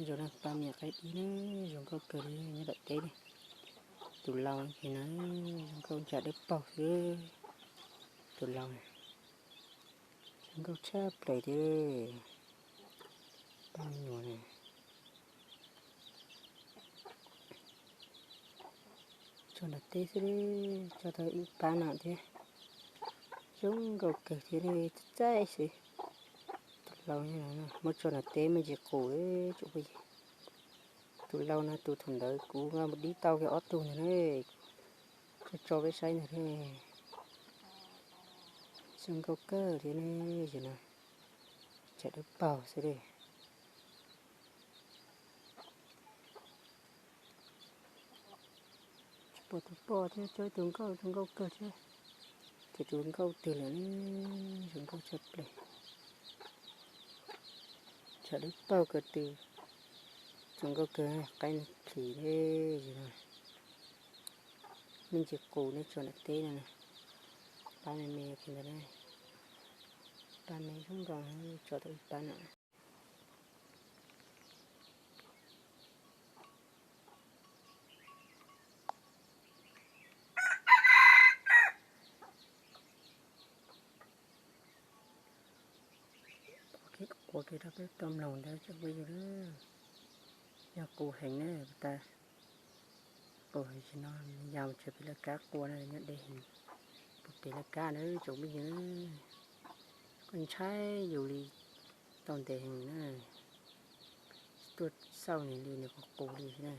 Zoo na, pab me nyuam qaib dib na, zoo nkauj kawg li nyob tom teb li. Tus laus ces na, zoo nkauj ntsa dawb paug xwb. Tus laus na, zoo nkauj tshaj plaws thiab. Pab me nyuam na, tso nram teb xwb, tso tau ib pab no thiab. Zoo nkauj kawg thiab, txaij xwb. Tus laus muab tso nram teb me ntsis qus tsoom phooj ywg. Tus laus no tus thaum ntawd kuv nqa mus dib tau kiag ob tug ntag na, tso tso peb saib ntag. Zoo nkauj kawg thiab ne, yog no, ntsa dawb paug xwb li. Tsis pom tus poj thiab, tso tus nkauj, tus nkauj kawg thiab. Ces tus nkauj twg lawm ne, zoo nkauj tshaj plaws. Ntsa dawb paug ko tw, zoo nkauj kawg, qaib plhis thiab. Me ntsis qus ne, tso nram teb no na. Pab me me ntawd, pab me zoo nkauj, tso tau ib pab no. Pom kev qus kev rau peb tau mloog ntawd tsoom phooj ywg, yog qus heev na, tas qus heev tsis no, yog mus tsev pem laj kab qua na, nyob deb heev, pem laj kab na tsoom phooj ywg. Koj ntshai yus li tau ntev heev na, tsis tuaj xauj nws li, nws qus qus li na.